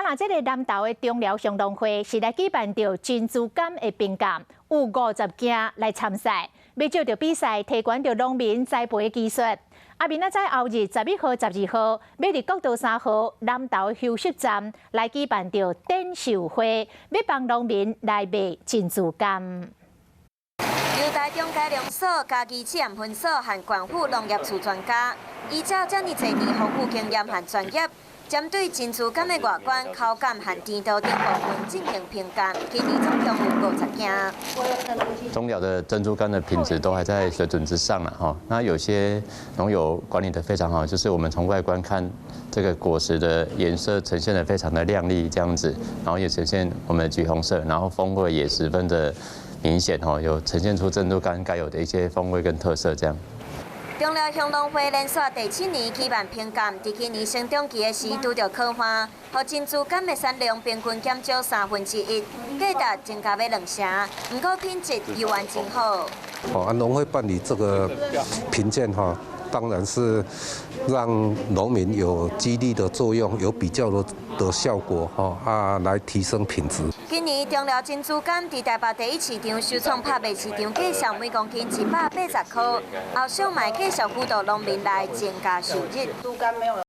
若這个南投的中寮鄉農會是來舉辦著珍珠柑的評鑑，有50件來參賽，欲藉著比賽提懸著農民栽培的技術。啊，明仔載後日11號、12號，欲佇國道3號南投休息站來舉辦著展售會，欲幫農民來賣珍珠柑。由台中改良所、嘉義試驗分所和縣府農業處專家，依照遮爾濟年豐富經驗和專業，針對珍珠柑的外觀、口感和甜度等部分進行評鑑。今年總共有50件。中寮的珍珠柑的品質都還在水準之上了哈。那有些農友管理得非常好，就是我們從外觀看，這個果實的顏色呈現得非常的亮麗，這樣子，然後也呈現我們的橘紅色，然後風味也十分的明顯哦，有呈現出珍珠柑該有的一些風味跟特色這樣。中寮鄉農會連續第七年舉辦評鑑，佇今年生長期的時拄著旱旱，予珍珠柑的產量平均減少1/3，價值增加欲兩成，毋過品質猶原真好。哦，啊，農會辦理這個評鑑哈，當然是讓農民有激勵的作用，有比較的效果哈啊，來提升品質。今年中寮珍珠柑佇台北第一市場首創拍賣市場價售每公斤180塊，後續嘛繼續輔導農民來增加收入。